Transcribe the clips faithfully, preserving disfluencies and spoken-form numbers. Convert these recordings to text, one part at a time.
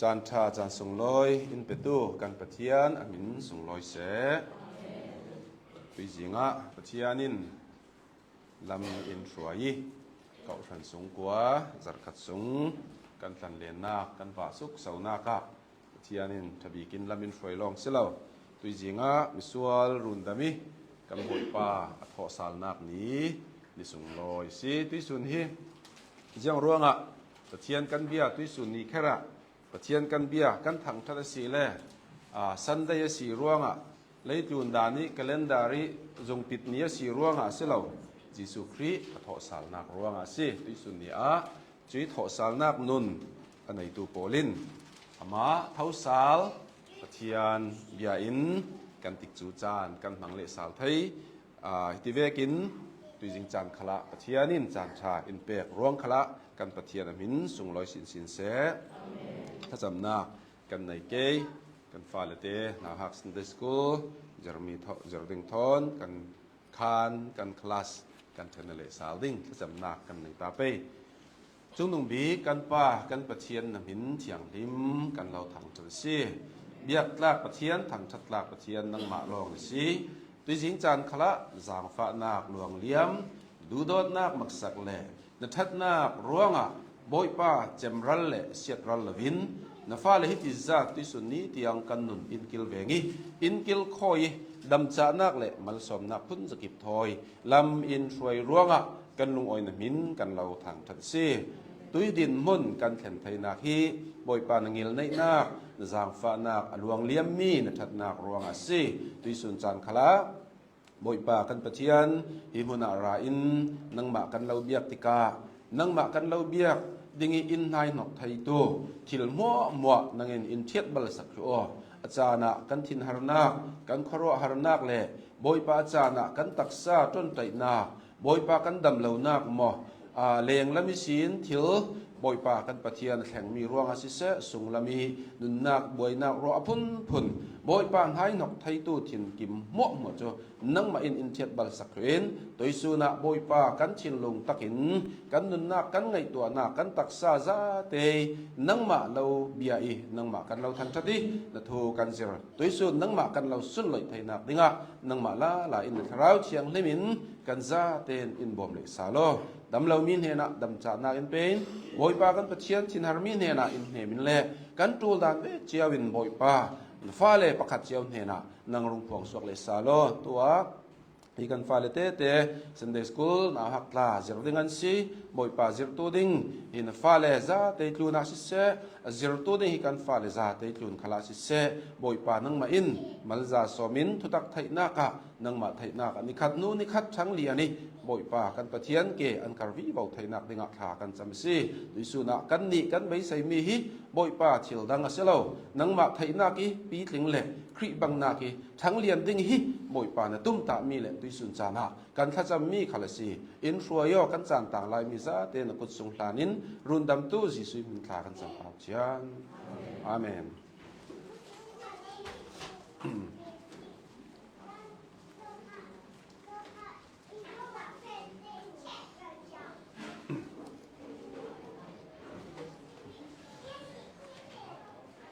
Caan ṭha, caan sunglawi in petu kan Pathian a hmin sunglawi seh. Tuizingah Pathian in lam in hruai i, Kohhran sungkua zarhkhat sung kan tlanlennak, kan vahsuk sonak ah Pathian in ṭha bikin lam in hruai lawng si lo. Tuizingah misual rundam i kan Bawipa a thawhsalnak ni, ni sunglawi si. Tuisun hi ziang ruangah Pathian kan bia tuisun ni kherah Pathian kan bia kan thangṭhat a si le, aa, Sunday a si ruangah, leitlun dan i calendar i zungpit ni a si ruangah a si lo, Jesuh Khrih a thawhsalnak ruangah a si. Tuisun ni ah cui thawhsalnak nun a neitu pawl in amah thosal Pathian bia in kan tikcu caan kan hmang leh sal thei. Aa, hiti vekin tuizing caan khalah Pathian in caan ṭha in pek ruang khalah kan Pathian a hmin sunglawi sinsin seh. Thlacamnak kan nei kei, kan fale te nauhak Sunday School, Jeremy thaw-, Jerding thawn kan khan, kan class kan ṭhen a leh sal ding thlacamnak kan nei ta pei. Cungnung bik kan Pa, kan Pathian na hmin thianghlim kan lo thangṭhat a si. Biaktlak Pathian, thangṭhatlak Pathian nangmah lawng na si. Tuizing caan khalah zaangfahnak luangliam, duhdawtnak maksak le na ṭhatnak ruangah Bawipa cemral le siatral loin na fale hiti zat tuisun ni tiang kan nun in kil veng i, in kilkhawi i, damcahnak le malsawmnak phun zakip thawi lam in hruai ruangah kan lungawina hmin kan lo thangṭhat a si. Tui dinhmun kan thlen theinak hi Bawipa na ngilneihnak, na zaangfahnak, a luangliammi na ṭhatnak ruangah a si. Tuihsun caan khalah Bawipa kan Pathian, hi hmunah ra in nangmah kan lo biak tikah, nangmah kan lo biak ding i in hnaihnok theitu thil hmuahhmuah nangin in ṭhiatbalsak thlu aw. A caan ah kan thinharnak, kan khuaruahharnak le Bawipa a caan ah kan taksa ṭonṭaihnak, Bawipa kan damlonak maw, aa, lenglam ihsin thil Bawipa kan Pathian a thlengmi ruangah siseh, sunglam i nunnak buainak ruah a phunphun Bawipa hnaihnok theitu thinkim hmuahhmuah cu nangmah in in ṭhiatbalsak thlu in, tuihsun ah Bawipa kan thinlung takin kan nunnak, kan ngaihtuahnak, kan taksa zate nangmah lo bia i nangmah kan lo thangṭhat i na thu kan zir. Tuihsun nangmah kan lo sunloih theinak dingah nangmah lala in na Thlarau Thianghlim in kan zate in in bawm leh sal aw. Dam lomi hnenah damcahnak in pe in, Bawipa kan Pathian thinharmi hnenah in hnem in le kan ṭul dan ve cio in Bawipa na fale pakhat cio hnenah nang rung phuang suak leh sal aw. Tuah hi kan fale tete Sunday School nauhak tla zir ding an si. Bawipa zirtu ding hi na fale zate tlunah siseh, a zirtu ding hi kan fale zate tlun khalah siseh, Bawipa nangmah in malza sawm in thutak theihnak ah nangmah theihnak ah nikhat hnu nikhat ṭhang lian i Bawipa kan Pathian ke an kar vivo theinak dingah thla kan cam a si. Tuihsun ah kannih kan beiseimi hi Bawipa thil dang a si lo, nangmah theihnak i pitling le Khrih bangnak i ṭhang lian ding hi Bawipa na tumtahmi le tuihsun caan ah kan thlacammi khal a si. In hruai aw, kan caan tang laimi zate na kut sung hlan in rundamtu Jesuh hmin thla kan cam Pathian. Amen.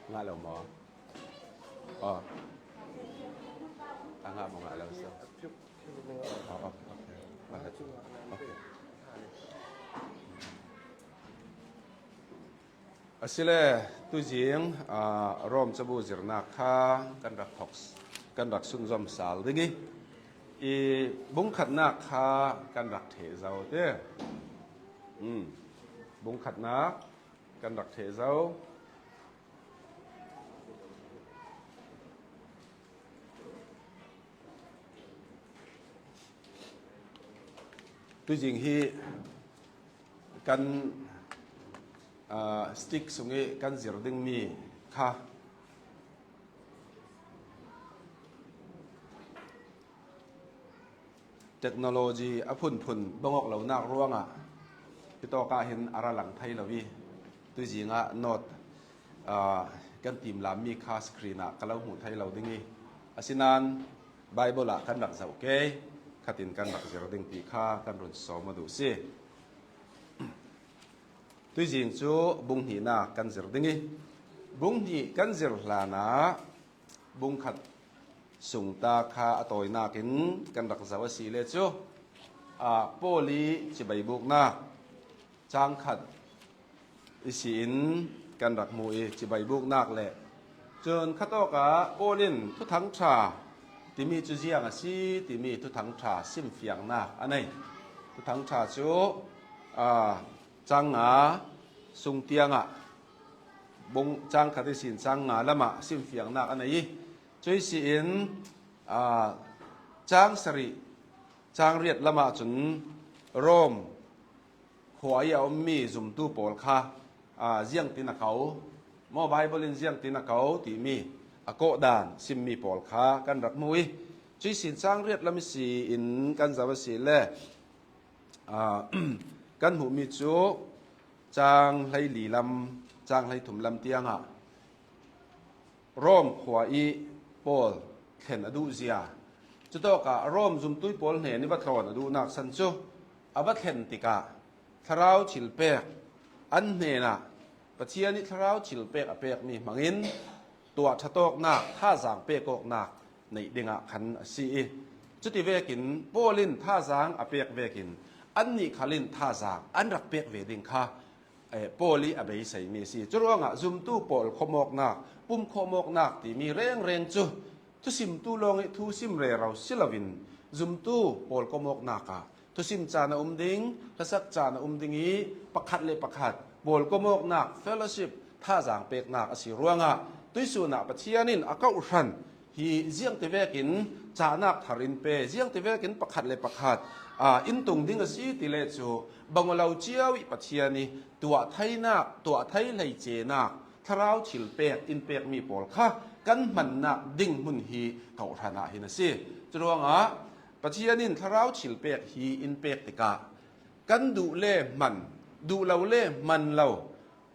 Ngah lo maw? Oh. A ngah maw, ngah lo so. Oh, okay, okay. Okay. Asile, tuzing, ah, Rom cabu zirnak kha kan rak thawk, kan rak sunzom sal ding i, i bungkhatnak kha kan rak ṭheh zo te. Hmm. Bungkhatnak kan rak ṭheh zo. Tuzing hi kan, ah, stick sung i kan zir dingmi kha technology a phunphun bang awk lonak ruangah hitawk ah hin a ra lang thei lo i, tuzing ah note, ah, kan timlammi kha screen ah ka lo hmuh thei lo ding i, asinain Bible ah kan rak zoh ke, khatin kan rak zir ding ti kha kan run sawm aw duh si. Tuzing cu bung hnihnak kan zir ding i, bung hnih kan zir hlanah bung khat sung ta kha a tawinak in kan rak zoh a si le cu, ah, Paul i cibai buknak cang khat ihsin kan rak hmuh i, cibai buknak le cun khatawk ah Paul in Thuthang ṭha timi cu ziang a si timi Thuthang ṭha simfiangnak a nei. Thuthang ṭha cu, aa, cang nga sung tiangah bung cang khat ihsin cang nga lamah simfiangnak a nei i, cuih si in, aa, cang sarih, cang riat lamah cun Rom khua i a ummi zumtu pawl kha, aa, ziangtin a ko, maw Bible in ziangtin a ko timi a kawhdan simmi pawl kha kan rak hmu i, cuih sin cang riat lam ihsi in kan zoh a si le, aa, kan hmuhmi cu cang hleili lam, cang hleithum lam tiangah Rom khua i Paul thlen a duhzia, cutawkah Rom zumtui pawl hnen i va tlawn a duhnak san cu a va thlen tikah thlarau thilpek an hnenah Pathian i thlarau thilpek a pekmi hmangin tuah ṭhatawknak, thazaang pek awknak neih dingah khan a si i, cuti vekin Paul in thazaang a pek vekin annih khal in thazaang an rak pek ve ding kha, eh, Paul i a beiseimi a si. Curuangah zumtu pawl khawmawknak, pumkhawmawknak timi rengreng cu Thusimtu lawng ih thusim rero si loin zumtu pawlkom awknak ah thusim caan a um ding, hlasak caan a um ding ih pakhat le pakhat pawlkom awknak, fellowship, thazaang peknak a si ruangah tuihsun ah Pathian in a kohhran hi ziangtivekin cahnak thar in pe, ziangtivekin pakhat le pakhat, aa, in tung ding a si ti le cu bang aw lo cio ih Pathian ih tuah theinak, tuah thei hleicenak, thlarau thilpek in pekmi pawl kha kan hmannak ding hmun hi kohhran ah hin a si. Curuangah Pathian in thlarau thilpek hi in pek tikah kan duh le hman, duh lo le hman lo,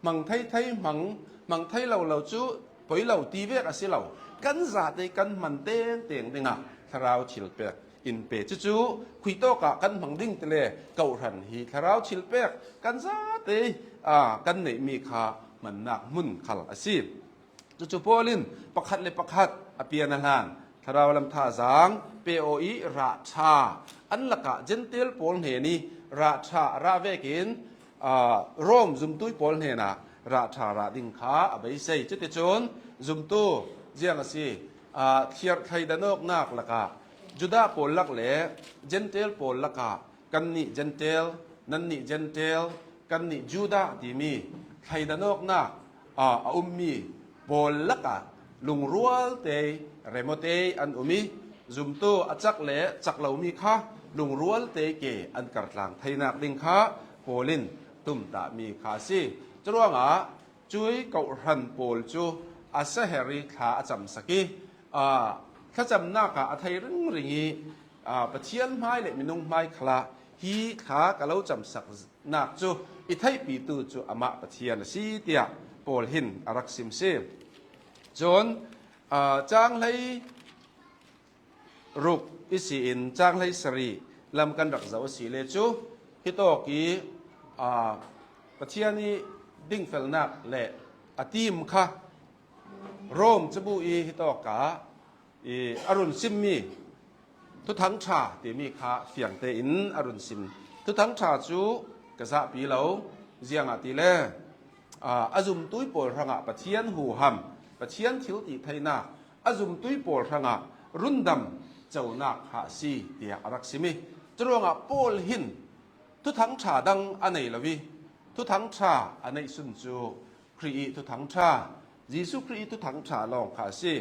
hmang thei thei hmang, hmang thei lo lo cu poi lo ti vek a si lo. Kan zate kan hman tengteng dingah thlarau thilpek in pe. Cucu khuitawkah kan hmang ding ti le kohhran hi thlarau thilpek kan zate, aa, kan neihmi kha hmannak hmun khal a si. Cucu Paul in pakhat le pakhat a pian a hlan thlarau lam thazaang pe aw ih rah ṭha an lakah Jentail pawl hnen ih rah ṭha a rah vekin, aa, Rom zumtui pawl hnenah rah ṭha rah ding kha a beisei. Cuticun zumtu ziang a si, aa, thliarh thleidan awknak lakah Judah pawl lak le Jentail pawl lakah kannih Jentail, nannih Jentail, kannih Judah timi thleidan awknak, aa, a ummi pawl lakah lungrual tei, remo tei an um ih zumtu a cak le cak lomi kha lungrual tei ke an kartlang theinak ding kha Paul in tumtahmi kha a si. Curuangah cuih kohhran pawl cu a saher ih thla a camsak ih, aa, thlacamnak ah a thei ringring ih, aa, Pathian hmai le minung hmai khalah hi thla ka lo camsak nak cu i theihpitu cu amah Pathian a si, tiah Paul hin a rak sim si. Cun, aa, cang hlei ruk ihsin cang hlei sarih lam kan rak zoh a si le cu hitawk ih, aa, Pathian ih dingfelnak le a tim kha Rom cabu ih hitawk ah ih a run simmi Thuthang ṭha timi kha fiang tein a run sim. Thuthang ṭha cu ka zahpi lo, ziangahtile, aa, a zumtui pawl hrangah Pathian huham, Pathian thiltihtheinak, a zumtui pawl hrangah rundam conak kha a si, tiah a rak sim ih, curuangah Paul hin Thuthang ṭha dang a nei lo ih, Thuthang ṭha a neih sun cu Khrih ih Thuthang ṭha, Jesuh Khrih ih Thuthang ṭha lawng kha a si.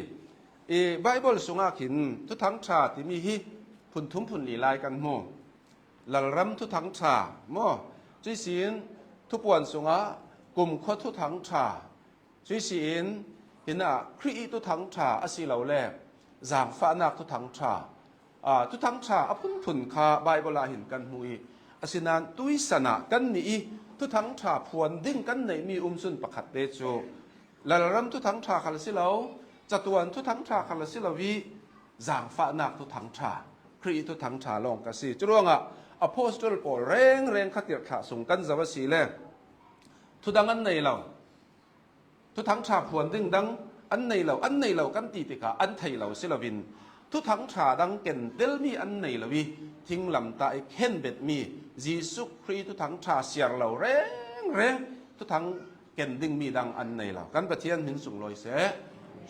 I Baibal sungah khin Thuthang ṭha timi hi phun thum phun li lai kan hmu. Lalram Thuthang ṭha maw? Cuih sin Thupuan sungah kumkhua Thuthang ṭha, cuih sin hinah Khrih ih Thuthang ṭha a si lo le zaangfahnak Thuthang ṭha, aa, Thuthang ṭha a phunphun kha Baibal ah hin kan hmu ih, asinain tuisan ah kannih ih Thuthang ṭha phuan ding kan neihmi umsun pakhatte cu Lalram Thuthang ṭha khal a si lo, catuan Thuthang ṭha khal a si lo ih, zaangfahnak Thuthang ṭha, Khrih ih Thuthang ṭha lawng kha si. Curuangah apostol pawl rengreng kha tirhthlah sung kan zoh a si le thudang an nei lo. Thuthang ṭha phuan ding dang an nei lo, an nei lo kan ti tikah an thei lo si loin Thuthang ṭha dang kentelmi an nei lo ih thinglamtah ih khenbetmi Jesuh Khrih Thuthang ṭha siar lo rengreng Thuthang ken dingmi dang an nei lo. Kan Pathian hmin sunglawi seh.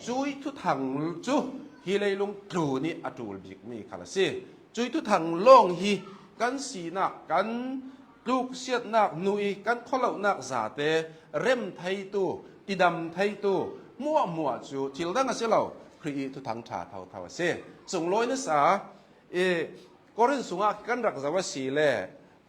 Cuih Thuthang cu hi leilung tlun ih a ṭul bikmi khal a si. Cuih Thuthang lawng hi kan sinak, kan tluksiatnak hnu ih kan khualonak zate rem theitu, tidam theitu hmuahhmuah cu thil dang a si lo, Khrih ih Thuthang ṭha thotho a si. Sunglawi nasa ih Korin sungah kan rak zoh a si le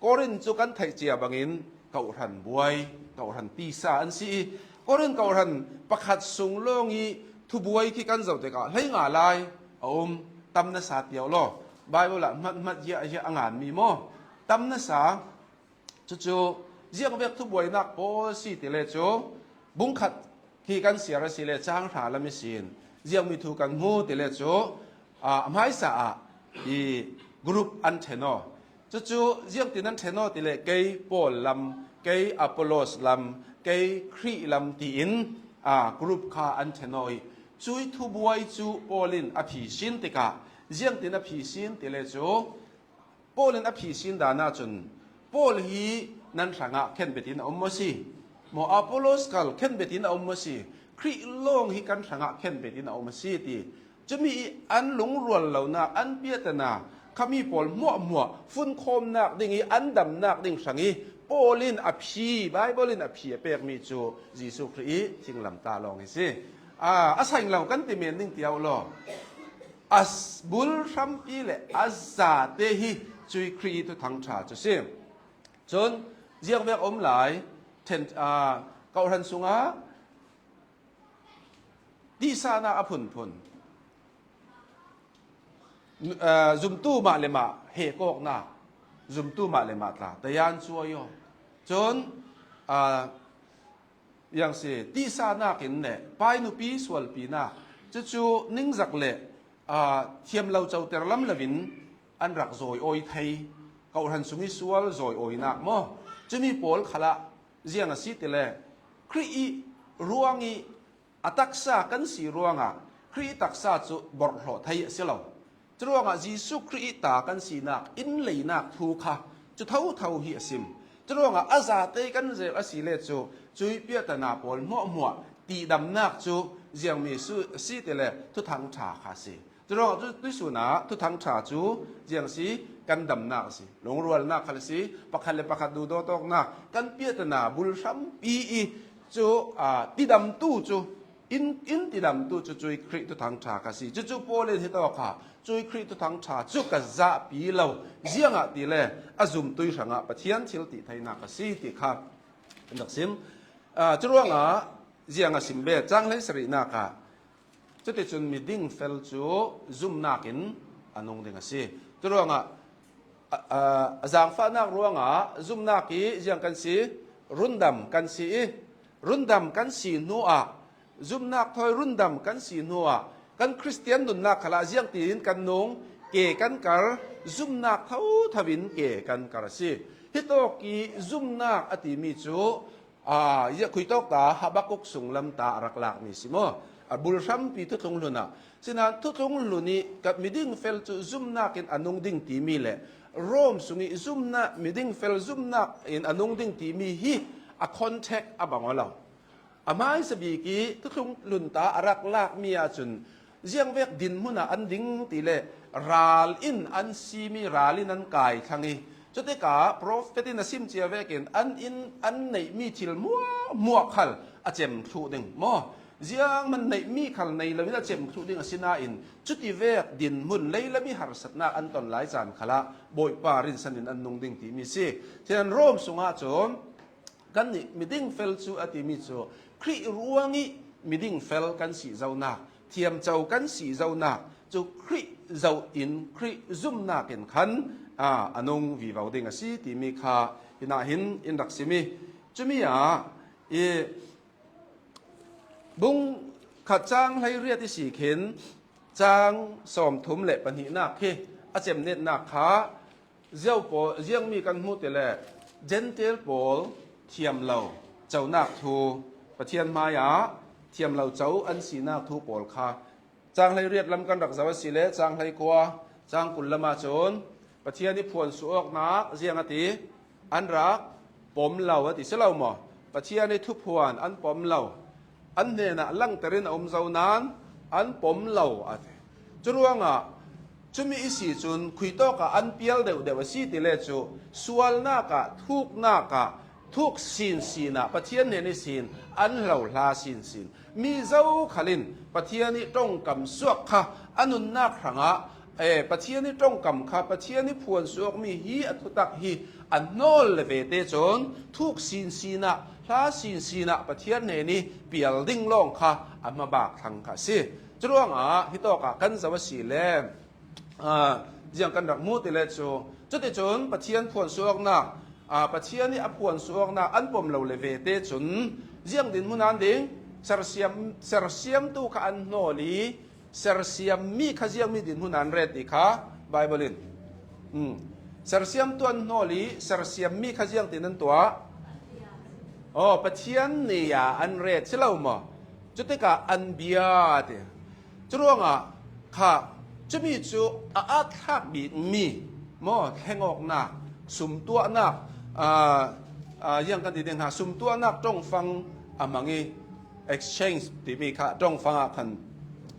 Korin cu kan theih cia bangin kohhran buai, kohhran tisa an si ih, Korin kohhran pakhat sung lawng ih thubuai khi kan zoh tikah hleinga lai a um, tam nasa tiau law. Baibal ah hmat hmat hiah hiah a nganmi maw? Tam nasa. Cucu ziangvek thubuainak pawl si ti le cu bungkhat khi kan siar a si le cang hra lam ihsin ziangmi thu kan hmu ti le cu, aa, a hmaisa ah i group an ṭhen aw. Cucu ziangtin an ṭhen aw ti le kei Paul lam, kei Apollos lam, kei Khrih lam tiin, aa, group kha an ṭhen aw ih cuih thubuai cu Paul in a phisin tikah ziangtin a phisin ti le cu Paul in a phisin dan ahcun, Paul hi nan hrangah khenbetin a um maw si? Maw Apollos khal khenbetin a um maw si? Khrih lawng hi kan hrangah khenbetin a um a si ti Cumi ih an lungrual lonak, an piatana, khami pawl hmuahhmuah funkhawmnak ding ih an damnak ding hrang ih Paul in a phi, Bible in a phi a pekmi cu Jesuh Khrih ih thinglamtah lawng hi si. Aa, a saing lo kan ti men ding tiau law, a s- bul hrampi le a zate hi cui Khrih ih Thuthang ṭha cu si. Cun ziangvek a um lai, ṭhen, aa, kawhhran sungah tihsahnak a phunphun, aa, zumtu mah le mah hehkawknak, zumtu mah le mah tla, tayan cuai aw. Cun, aa, yang si, tihsahnak in le painupi sualpinak, cucu ningzak le, aa, thiam lo coter lam loin an rak zawi awi thei, kawhhran sung ih sual zawi awinak maw? Cumi pawl khalah ziang a si ti le, Khrih ih ruang ih a taksa kan si ruangah Khrih taksa cu borhhlawh thei a si lo. Curuangah Jesuh Khrih ih ta kan sinak in leinak thu kha cu thotho hi a sim. Curuangah a zate kan zel a si le cu cui piatana pawl hmuahhmuah tihdamnak cu ziangmi su- a si ti le Thuthang ṭha kha a si. Curuangah tu- tuihsun ah Thuthang ṭha cu ziang si, kan damnak a si, lungrualnak khal a si, pakhat le pakhat duhdawt awknak, kan piatana bul hrampi ih cu, aa, tidamtu cu, in, in tidamtu cu cui Khrih Thuthang ṭha kha si. Cucu Paul in hitawk kha cui Khrih Thuthang ṭha cu ka zahpi lo, ziangah ti le a zumtui hrangah Pathian thil tih theinak a si ti kha in rak sim. Aa, curuangah ziang a sim ve, cang hleisarihnak ah, cuticun miding fel cu zumnak in a nung ding a si. Curuangah, a, a, a zaangfahnak ruangah zumnak ih ziang kan si, rundam kan si ih, rundam kan si hnuah, zumnak thawi rundam kan si hnuah, kan Khristian nunnak khalah ziangtin kan nung, ke kan kar, zumnak thotho in ke kan kar a si. Hitawk ih zumnak a timi cu, aa, ziah khuitawk ta Habakuk sunglam ta a rak lakmi si maw? A bul hrampi thuthlung hlun ah. Sinain thuthlung hlun ih ka miding fel cu zumnak in a nung ding timi le Rom sung ih zumnak, miding fel zumnak in a nung ding timi hi a contact a bang aw lo. A hmaisa bik ih thuthlung hlun ta a rak lakmi ahcun ziangvek dinhmun ah an ding ti le ral in an simi, ral in an kai thlang ih, cutikah profet in a sim cia vekin an in an neihmi thil hmuahhmuah khal a cem thluh ding maw? Zianghman neihmi khal nei loin a cem thluh ding a si nain, cutivek dinhmun leilam ih harsatnak an ton lai caan khalah Bawipa rinsan in an nung ding timi si. Thian Rom sungah cun, kannih miding fel cu a timi cu Khrih ruangih miding fel kan si zonak, thiamco kan si zonak cu Khrih zoh in, Khrih zumnak in khan, aa, a nung vivo ding a si timi kha hinah hin in rak sim ih, cumi ah i bung khat cang hleiriat ihsi khin cang sawmthum le pahnihnak hi a cemnetnak kha Ziau pawl, ziangmi kan hmuh ti le Gentile pawl thiam lo conak thu, Pathian hmaiah thiam lo co an sinak thu pawl kha, cang hleiriat lam kan rak zoh a si le cang hleikua, cang kul lam ahcun Pathian ih phuan suh awknak ziang a ti, an rak pom lo a ti si lo maw? Pathian ih thuphuan an pom lo, an hnenah langter in a um zo nain an pom lo a ti. Curuangah cumi ihsi cun khuitawk ah an pial deuhdeuh a si ti le cu sualnak ah, thuknak ah, thuk sinsin ah Pathian hnen ihsin an hlohla sinsin. Mi zokhal in Pathian ih ṭongkam suak kha a nunnak hrangah, eh, Pathian ih ṭongkam kha, Pathian ih phuan suakmi hi a thutak hi a hnawl le vete cun thuk sinsin ah, hla sinsin ah Pathian hnen ih pial ding lawng kha a hmabak thlang kha a si. Curuangah hitawk ah kan zoh a si le, aa, ziang kan rak hmuh ti le cu, cuticun Pathian phuan suaknak, aa, Pathian ih a phuan suaknak an pom lo le vete cun ziang dinhmun an ding, sersiam, sersiamtu kha an hnawl ih, sersiammi kha ziangmi dinhmun an ret ti kha Bible in, um, sersiamtu an hnawl ih, sersiammi kha ziangtin an tuah? Aw, Pathian ni ah an ret si lo maw? Cutikah an bia ti. Curuangah kha cumi cu a atthlak bikmi maw, thlengawknak, sumtuahnak, aa, aa, ziang kan ti ding ha, sumtuahnak ṭongfang a hmang ih, exchange timi kha ṭongfang ah khan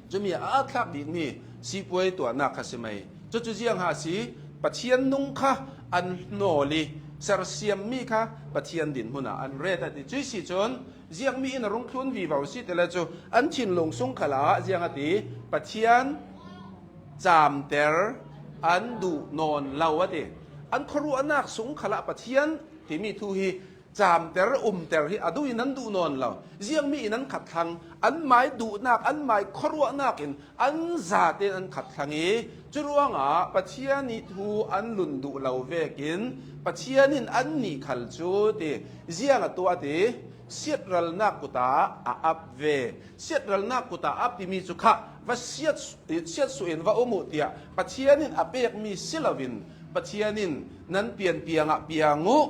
Cumi a akthlak bikmi sipuai tuahnak kha si mai. Cucu ziang ha si, Pathian nung kha an hnawl i, sersiammi kha Pathian dinhmunah an ret a ti. Cuih si cun, ziangmi in a rung thlun vivo si ti le cu, an thinlung sung khalah ziang a ti, Pathian camter an duh nawn lo a ti. An khuaruahnak sung khalah Pathian timi thu hi camter, umter hi a duh in an duh nawn lo. Ziangmi in an khat thlang, an mai duhnak, an mai khuaruahnak in an zate in an khat thlang i, curuangah Pathian i thu an lun duh lo vekin Pathian in annih khal cu ti, ziang a tuah ti, siatralnak kut ah a ap ve. Siatralnak kut ah ap timi cu kha va siat, siatsuh in va um uh tiah Pathian in a pekmi si loin Pathian in nan pianpiang ah piang uh.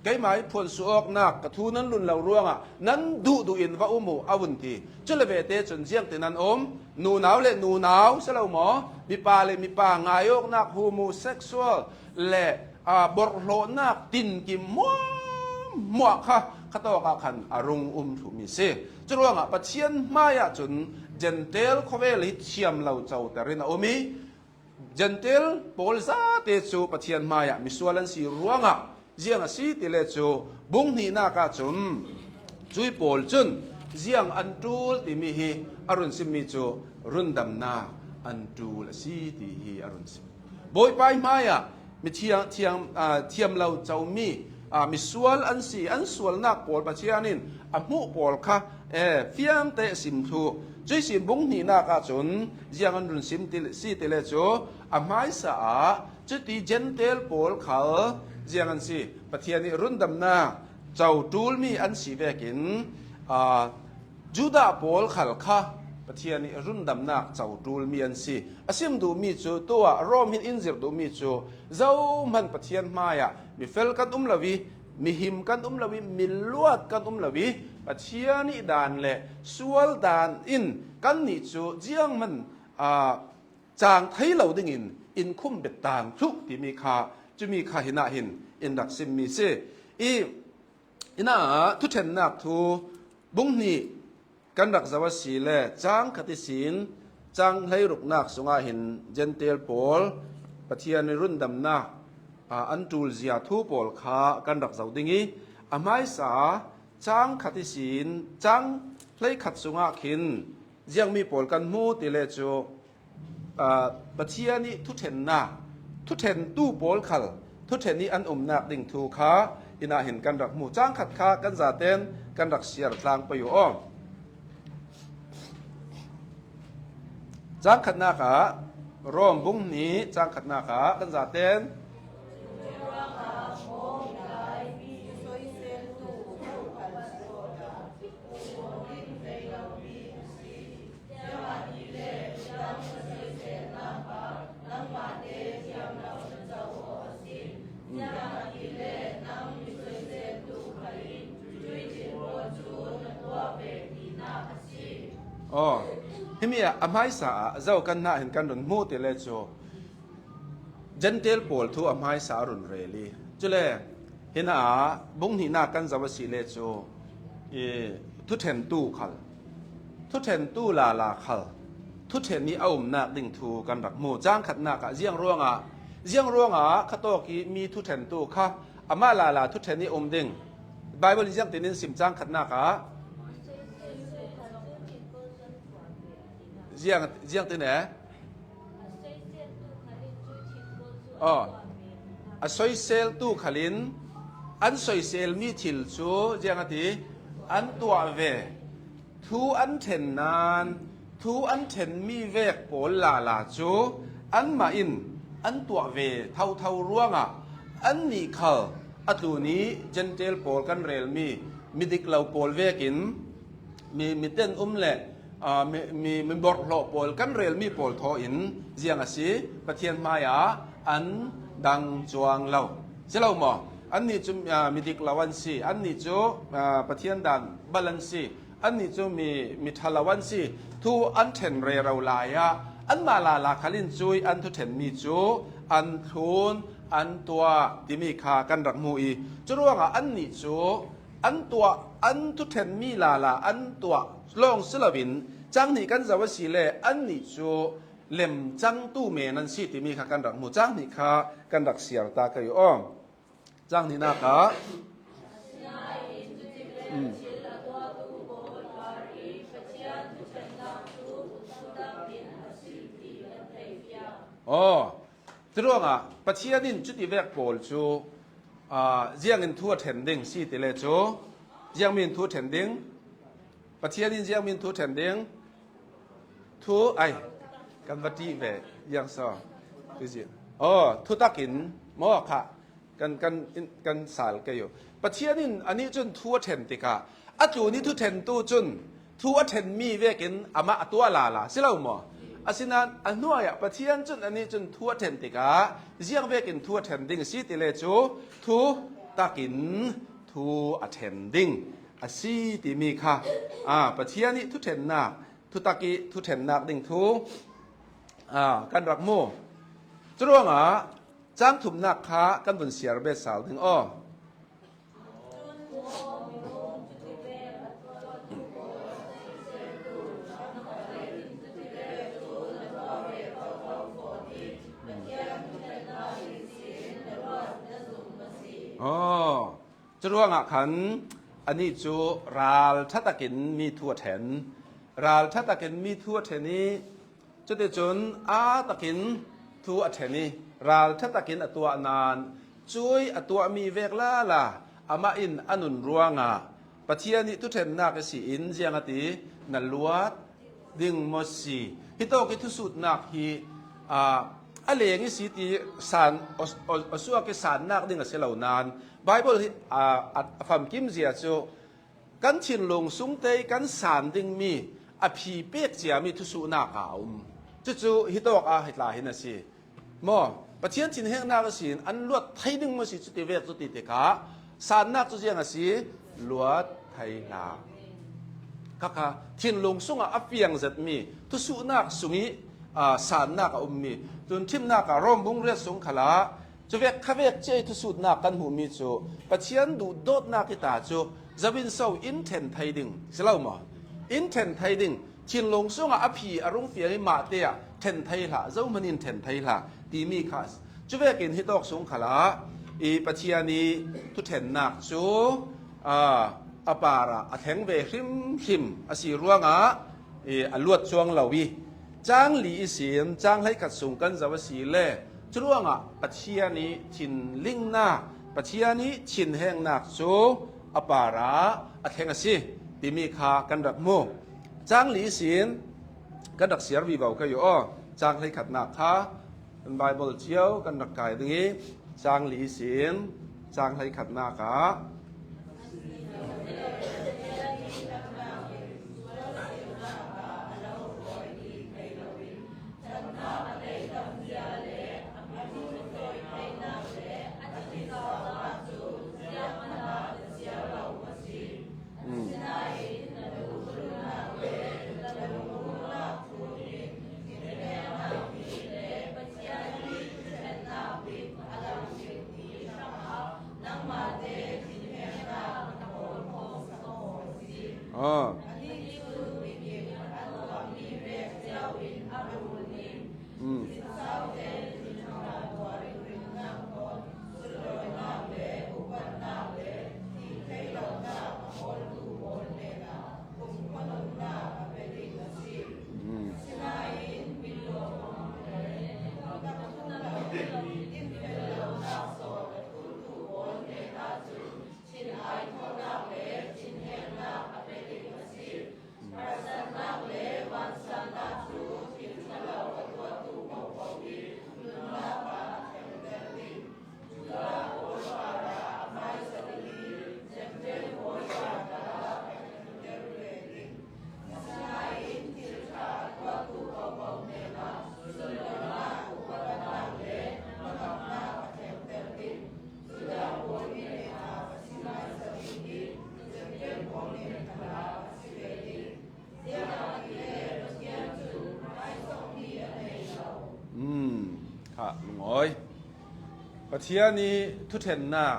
Keimah i phuansuah awknak ka thu nan lun lo ruangah nan duhduh in va um uh a vun ti. Cule vete cun ziangtin an um, nunau le nunau si lo maw, mipa le mipa ngai awknak, homosexual le aa, borhhlawhnak tinkim hmuahhmuah kha khatawk ah khan a rung um thluhmi si. Curuangah Pathian hmaiah cun Gentile khuavel hi thiam lo coter in a um i, Gentile pawl zate cu Pathian hmaiah misual an si ruangah ziang a si ti le cu bung hnihnak ah cun cui pawl cun ziang an ṭul timi hi a run simmi cu rundamnak an ṭul a si ti hi a run sim. Bawipa hmaiah mi thiang, thiang, aa, thiam lo comi, aa, misual an si, an sualnak pawl Pathian in a hmuh pawl kha, ee, fiangte sim thluh. Cuih sin bung hnihnak ah cun ziang an run sim ti, si ti le cu a hmaisa ah cuti Gentile pawl khal ziang an si, Pathian i rundamnak co ṭulmi an si vekin, aa, Judah pawl khal kha Pathian i rundamnak co ṭulmi an si. A sim duhmi cu tuah Rom hin in zirh duhmi cu zohman Pathian hmaiah mifel kan um lo i, mihim kan um lo i, miluat kan um lo i, Pathian i dan le sual dan in kannih cu zianghman, aa, cang thei lo dingin in khum bet tang thluh timi kha, cumi kha hinah hin in rak simmi si. I, hinah thuṭhennak thu bung hnih kan rak zoh a si le, cang khat ihsin cang hleiruknak sungah hin Gentile pawl Pathian i rundamnak, aa, an ṭulzia thu pawl kha kan rak zoh ding i, a hmaisa cang khat ihsin cang hleikhat sungah khin ziangmi pawl kan hmu ti le cu, aa, Pathian i thuṭhennak, thuṭhentu pawl khal thuṭhen i an umnak ding thu kha hinah hin kan rak hmu. Cang khat kha kan zaten kan rak siar tlang pei uh aw. Cang khatnak ah, Rom bung hnih cang khatnak ah kan zaten Aw, himi ah a hmaisa ah zo kan hnah hin kan run hmuh ti le cu Gentile pawl thu a hmaisa a run rel i, cule hinah bung hnihnak kan zoh a si le cu i thuṭhentu khal, thuṭhentu lala khal thuṭhen i a umnak ding thu kan rak hmu. Cang khatnak ah ziang ruangah, ziang ruangah khatawk i mi thuṭhentu kha amah lala thuṭhen i um ding. Bible in ziangtin in sim cang khatnak ah ziang, ziangtin e? Aw, a soiseltu khalin an soiselmi thil cu ziang a ti, an tuah ve. Thu an ṭhen nain thu an ṭhenmi vek pawl lala cu anmah in an tuah ve thotho ruangah annih khal a tlun i Gentile pawl kan relmi midik lo pawl vekin mi, miten um le, aa, mi, mi, mi borhhlawh pawl kan relmi pawl thaw in ziang a si, Pathian hmaiah an dang cuang lo. Si lo maw? Annih cu, aa, midik lo an si, annih cu, aa, Pathian dan bal an si, annih cu mi, mi ṭha lo an si. Thu an ṭhen rero lai ah anmah lala khal in cui an thuṭhenmi cu an thlun, an tuah timi kha kan rak hmu i, curuangah annih cu an tuah, an thuṭhenmi lala an tuah lawng si loin Cang hnih kan zoh a si le, annih cu lemcangtu men an si timi kha kan rak hmu. Cang hnih kha kan rak siar ta ka hi aw. Cang hnihnak ah, um, aw, curuangah Pathian in cuti vek pawl cu, aa, ziangin thu a ṭhen ding si ti le cu, ziangmi in thu a ṭhen ding? Pathian in ziangmi in thu a ṭhen ding? Thu, ai, kan va ṭih ve, ziang so. Aw, thutak in maw kha, kan, kan, in, kan sal kei uh. Pathian in anih cun thu a ṭhen tikah, a tlun i thuṭhentu cun thu a ṭhenmi vekin amah a tuah lala, si lo maw? Asinain a hnuai ah Pathian cun anih cun thu a ṭhen tikah, ziang vekin thu a ṭhen ding si ti le cu, thutak in thu a ṭhen ding a si timi kha, aa, Pathian i thuṭhennak, thutak i thuṭhennak ding thu, aa, kan rak hmu. Curuangah cang thumnak kha kan vun siar bet sal ding aw. Aw, curuangah khan anih cu ralṭha takin mi thu a ṭhen. Ralṭha takin mi thu a ṭhen i, cuticun aa takin thu a ṭhen i, ralṭha takin a tuah nain, cui a tuahmi vek lala amah in a nun ruangah Pathian i thuṭhennak i si in ziang a ti, na luat ding maw si? Hitawk i thusutnak hi, aa, a leng i si ti san, aw, aw, aw suak i sannak ding a si lo nain, Baibal hi, aa, a, a famkim zia cu, kan thinlung sungte kan san dingmi a phi pek ciami thusuhnak a um. Cucu hitawk ah hi tla hin a si. Maw, Pathian thinhengnak ihsin an luat thei ding maw si cuti vek cuti tikah sannak cu ziang a si? Luat thei hlah. Khakha thinlung sungah a fiang zetmi thusuhnak sung i, aa, sannak a ummi. Cun ṭhimnak ah Rom bung riat sung khalah, cuvek khavek cia i thusutnak kan hmuhmi cu Pathian duhdawtnak i ta cu zo in so in ṭhen thei ding si lo maw? In ṭhen thei ding, thinlung sungah a phi a rung fiang i mahte ah ṭhen thei hlah, zohman in ṭhen thei hlah timi kha. Cuvekin hitawk sung khalah i Pathian i thuṭhennak cu, aa, a parah a thleng ve hrimhrim a si ruangah, i, a luat cuang lo i, cang li ihsin cang hleikhat sung kan zoh a si le, curuangah Pathian i thinlingnak, Pathian i thinhengnak cu a parah a thleng a si timi kha kan rak hmu. Cang li ihsin kan rak siar vivo ka hi aw. Cang hleikhatnak kha kan Baibal cio kan rak kai ding i, cang li ihsin cang hleikhatnak ah, ah. Mm. Mm. Um, kha lungawi. Pathian i thuṭhennak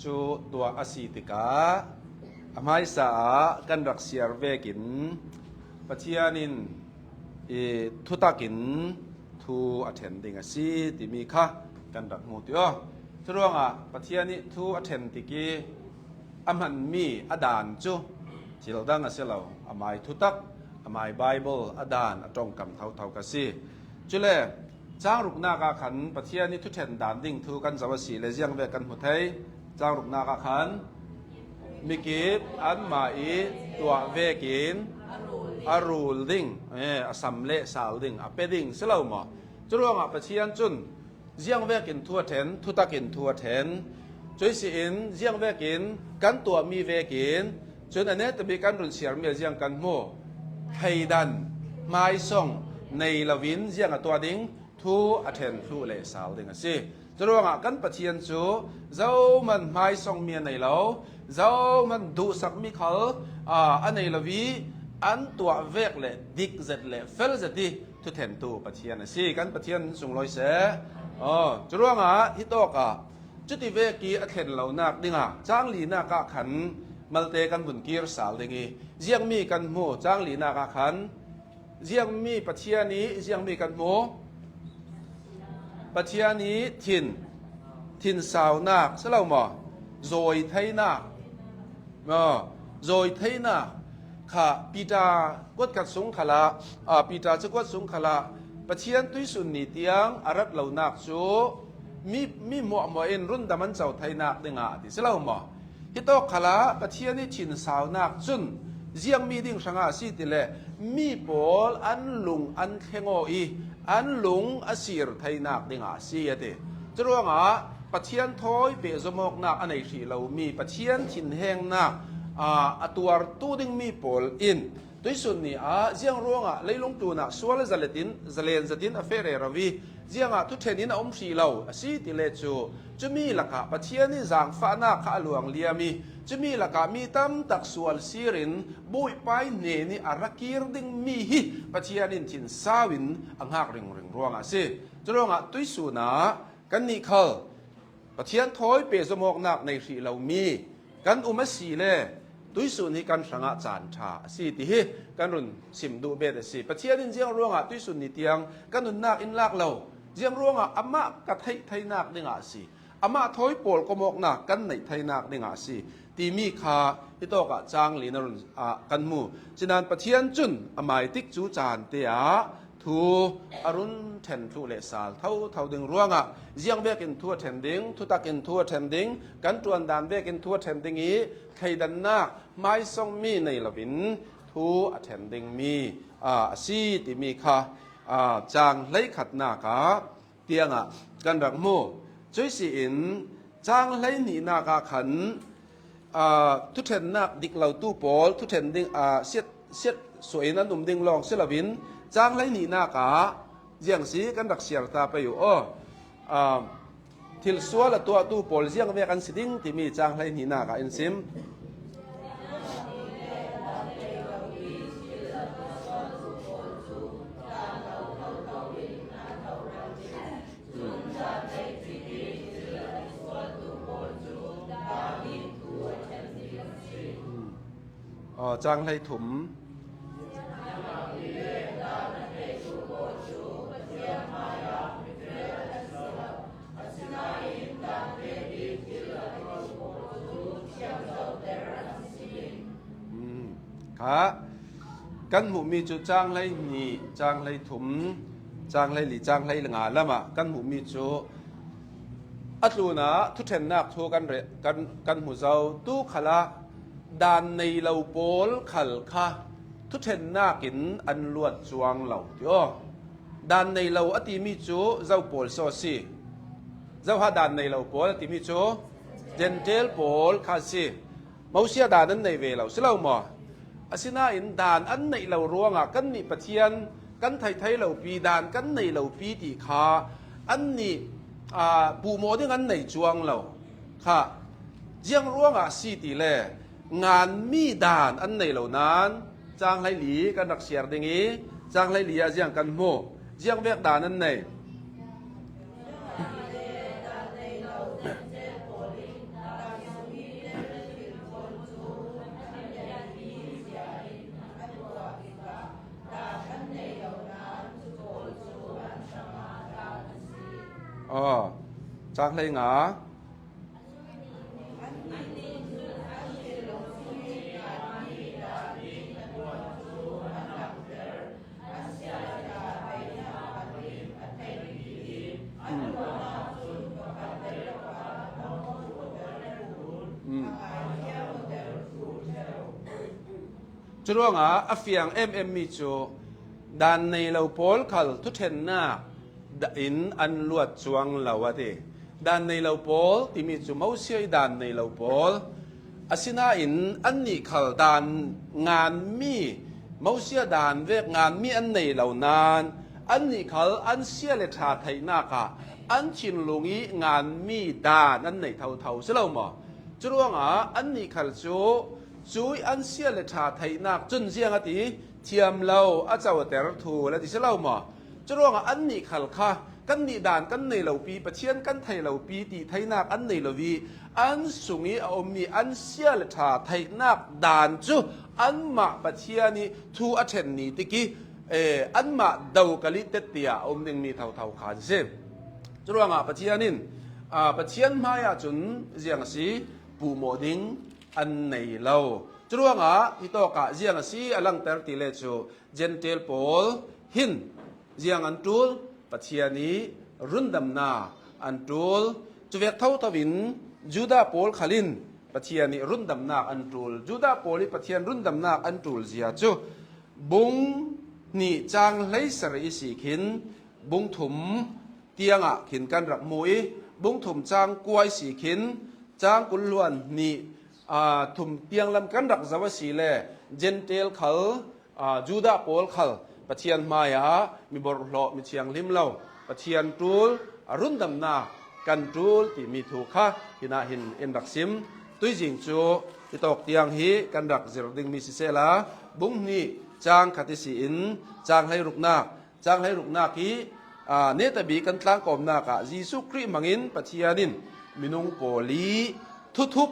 cu tuah a si tikah a hmaisa ah kan rak siar vekin Pathian in i thutakin thu a ṭhen ding a si timi kha kan rak hmu ti aw. Churuangah Pathian ih thu a ṭhen tik ih a hmanmi a daan cu thil dang a si lo, amai thutak, amai Baibal a daan a ṭongkam thotho kha si. Cule cang ruknak ah khan Pathian ih thuṭhen daan ding thu kan zoh a si le ziang vek kan hmu thei. Cang ruknak ah khan mikip anmah ih tuah vekin a rul ding, eh, a sam le sal ding, a pe ding si lo maw? Curuangah Pathian cun ziang vekin thu a ṭhen, thutakin thu a ṭhen. Cuih si in ziang vekin kan tuahmi vekin cun a netabik kan run siarmi a ziang kan hmu. Thleidan, hmaisong nei loin ziang a tuah ding, thu a ṭhen thluh le sal ding a si. Curuangah kan Pathian cu zohman hmaisongmi a nei lo, zohman duhsakmi khal, aa, a nei lo ih an tuah vek le dik zet le fel zet ih thuṭhentu Pathian a si. Kan Pathian sunglawi seh. Aw, curuangah hitawkah cuti vek ih a thlen lonak dingah cang linak ah khan malte kan vun kir sal ding ih ziangmi kan hmu, cang linak ah khan ziangmi Pathian ih ziangmi kan hmu? Pathian ih thin, thinsaunak si lo maw? Zawi theinak, maw? Zawi theinak kha Peter kuatkhat sung khalah, aa, Peter cakuat sung khalah Pathian tuihsun ni tiang a rat lonak cu mi, mi hmuahhmuah in rundam an co theinak dingah a ti si lo maw? Hitawk khalah Pathian ih thinsaunak cun ziangmi ding hrangah a si ti le mi pawl an lung an thleng aw ih an lung a sir theinak dingah a si a ti. Curuangah Pathian thawi pehzom awknak a nei hrih lomi Pathian thinhengnak, aa, a tuartu dingmi pawl in tuihsun ni ah ziang ruangah leilung tlunah sual zalen zetin, zalen zetin a feh rero ih ziangah thuṭhen in a um hrih lo a si ti le cu, cumi lakah Pathian ih zaangfahnak kha a luang liam ih cumi lakah mi tamtak sual sir in Bawipa ih hnen ih a ra kir dingmi hi Pathian in thinsau in a hngak ringring ruangah a si. Curuangah tuihsun ah kannih khal Pathian thawi pehzom awknak nei hrih lomi kan um a si le tuihsun hi kan hrangah caan ṭha a si ti hi kan run sim duh bet a si. Pathian in ziang ruangah tuihsun ni tiang ka nunnak in lak lo, ziang ruangah amah ka theih theinak dingah a si, amah thawi pawlkom awknak kan neih theinak dingah a si timi kha hitawkah cang li na run ah kan hmu. Sinain Pathian cun amai tik cu caan te ah thu a run ṭhen thluh le sal thotho ding ruangah ziang vekin thu a ṭhen ding, thutakin thu a ṭhen ding, kan ṭuandan vekin thu a ṭhen ding ih thleidannak hmaisongmi nei loin thu a ṭhen dingmi, aa, a si timi kha, aa, cang hleikhatnak ah tiangah kan rak hmu. Cuih si in cang hleihnihnak ah khan, aa, thuṭhennak dik lotu pawl thuṭhen ding, aa, siat, siat suah in an um ding lawng si loin cang hleihnihnak ah ziang si kan rak siar ta pei uh aw. Aa, thil sual a tuahtu pawl ziang vek an si ding timi cang hleihnihnak ah in sim. Aw, cang hleithum. Um, kha kan hmuhmi cu cang hleihnih, cang hleithum, cang hleili, cang hleinga lamah kan hmuhmi cu a tlunah thuṭhennak thu kan re-, kan, kan hmu zo. Tu khalah daan nei lo pawl khal kha thuṭhennak in an luat cuang lo ti aw. Daan nei lo a timi cu zo pawl so a si? Zoha daan nei lo pawl a timi cu Gentile pawl kha a si. Mosia daan an nei ve lo si lo maw? Asinain daan an neih lo ruangah kannih Pathian kan theih thei lopi, daan kan neih lopi ti kha annih, aa, puhmawh ding an nei cuang lo kha. Ziang ruangah a si ti le nganmi daan an nei lo nain cang hleili kan rak siar ding ih cang hleili ah ziang kan hmu? Ziang vek daan an nei? Tang hleinga. Curuangah a fiang em em mi cu dan nei lo pawl khal thuṭhennak dah in an luat cuang lo a ti. Dan nei lo pawl timi cu Mosia ih dan nei lo pawl. Asinain annih khal dan nganmi, Mosia dan vek nganmi an nei lo nain annih khal an sia le ṭha theihnak ah an thinlung ih nganmi dan an nei thotho si lo maw? Curuangah annih khal cu cuih an sia le ṭha theihnak cun ziang a ti, thiam lo, a coter thu la ti si lo maw? Curuangah annih khal kha kannih dan kan nei lopi, Pathian kan thei lopi ti theinak an nei lo ih an sungih a ummi an sia le ṭha theihnak dan cu anmah Pathian ih thu a ṭhen ni tikih, eh, anmah do kalih tet tiah a um dingmi thotho kha an si. Curuangah Pathian in, aa, Pathian hmaiah cun ziang a si, puhmawh ding an nei lo. Curuangah hitawkah ziang a si a langter ti le cu Jentail pawl hin ziang an ṭul, Pathian ih rundamnak an ṭul. Cuvek thotho in Judah pawl khal in Pathian ih rundamnak an ṭul. Judah pawl ih Pathian rundamnak an ṭul zia cu bung hnih cang hleisarih ihsi khin bung thum tiangah khin kan rak hmu ih, bung thum cang kua ihsi khin cang kul hluan hnih, aa, thum tiang lam kan rak zoh asile Jentail khal, aa, Judah pawl khal Pathian hmaiah mi borhhlawh, mi thianghlim lo, Pathian ṭul, a rundamnak kan ṭul timi thu kha hinah hin in rak sim. Tuizing cu hitawk tiang hi kan rak zir dingmi sisehla, bung hnih cang khat ihsi in cang hleiruknak, cang hleiruknak ih, aa, netabi kan tlangkawmnak ah Jesuh Khrih hmangin Pathian in minung pawl ih thuthup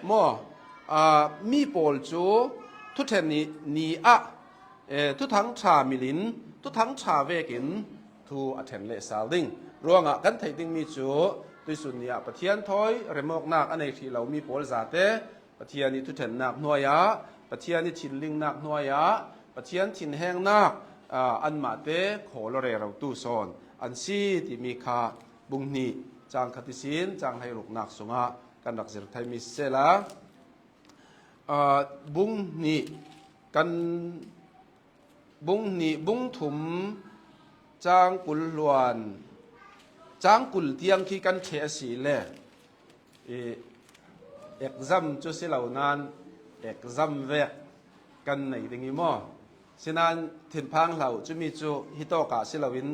maw, aa, mi pawl cu thuṭhen ni, ni ah, eh, thuthang ṭha milin thuthang ṭha vekin thu a ṭhen lehsal ding. Ruangah kan theih dingmi cu tuisun ni ah Pathian thawi remawknak a nei hrih lomi pawl zate Pathian ih thuṭhennak hnuai ah, Pathian ih thinlingnak hnuai ah, Pathian thinhengnak, aa, anmahte khawl aw rerotu sawn an si timi kha bung hnih cang khat ihsin cang hleiruknak sungah kan rak zir theimi sisehla, aa, bung hnih kan bung hnih, bung thum, cang kul hluan, cang kul tiang khi kan ṭheh asile, ih, exam cu si lo nain exam vek kan nei ding ih maw? Sinain thinphang hlau cumi cu hitawkah si loin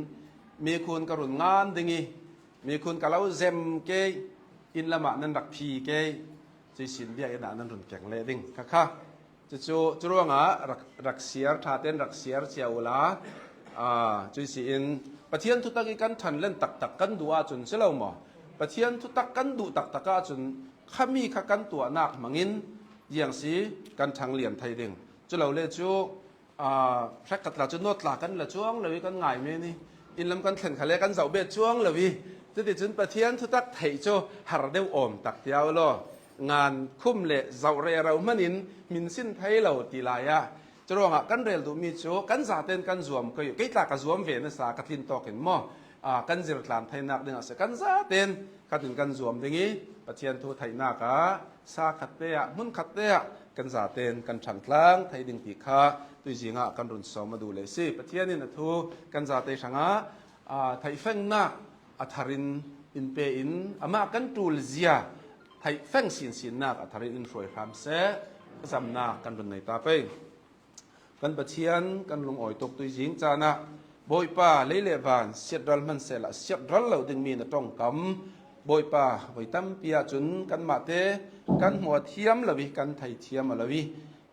mikhun ka run ngan ding ih mikhun ka lo zem ke, inn lamah nan rak phi ke, cuih sin biakinn ah nan run keng leh ding kha kha. Cucu, curuangah rak, rak siar, ṭha tein rak siar cia uhla, aa, cuih si in Pathian thutak ih kan ṭhanlen taktak kan duh ahcun si lo maw? Pathian thutak kan duh taktak ahcun khami kha kan tuahnak hmangin ziang si kan ṭhanglian thei ding. Culole cu, aa, hrekkhat tla cu note tla kan la cuang lo ih kan ngai men ih, inn lam kan thlen khal le kan zoh bet cuang lo ih, cuticun Pathian thutak theih cu har deuh awm tak tia uh law, ngan khum le zoh rero hmanin hmin sin thei lo ti lai ah, curuangah kan rel duhmi cu kan zatein kan zuam ko ih, kei tla ka zuam ve nasa ka tlin tawkin maw, aa, kan zirtlan theinak dingah si kan zatein khatin kan zuam ding ih Pathian thu theihnak ah sa khatte ah, hmun khatte ah kan zatein kan ṭhangtlang thei ding ti kha tuizing ah kan run sawm a duh le si. Pathian in a thu kan zate hrangah, aa, theihfengnak a tharin in pe in amah kan ṭul zia theihfeng sinsinnak a tharin in hruai hram seh. Zamnak kan run nei ta pei. Kan Pathian kan lungawi tuk tuizing caan ah, Bawipa, lei le van siatral hmansehla siatral lo dingmi na ṭongkam, Bawipa, voi tampi ahcun kanmahte kan hmu a thiam lo ih kan thei thiam a lo ih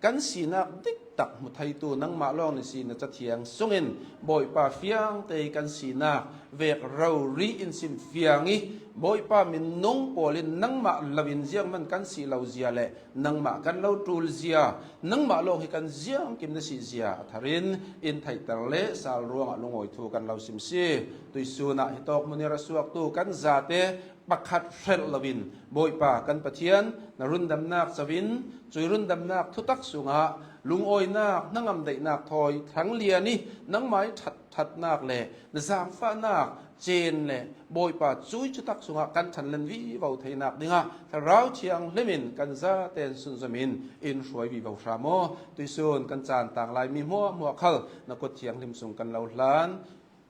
kan sinak diktak hmu theitu nangmah lawng na si na Cathiang sungin Bawipa fiangte ih kan sinak vek rori in sim fiang ih Bawipa minung pawl in nangmah lo in zianghman kan si lo zia le nangmah kan lo ṭul zia, nangmah lawng hi kan ziangkim na si zia a tharin in theihter le sal ruangah lungawi thu kan lo sim si. Tuisun ah hitawk hmun ih ra suaktu kan zate pakhat hrelh loin, Bawipa kan Pathian, na rundamnak co-in, cui rundamnak thutak sungah lungawinak, hnangam daihnak thawi thlanglian i nangmai ṭhat, ṭhatnak le na zaangfahnak cen le Bawipa cui thutak sungah kan ṭhanlen vivo theinak dingah Thlarau Thianghlim in kan zaten sunzomin in hruai vivo hram aw. Tuisun kan caan tang lai mi hmuahhmuah khal na kut thianghlim sung kan lo hlan.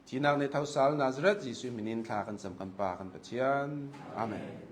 Thihnak neih thosal Nazareth Jesuh hminin thla kan cam kan Pa kan Pathian. Amen.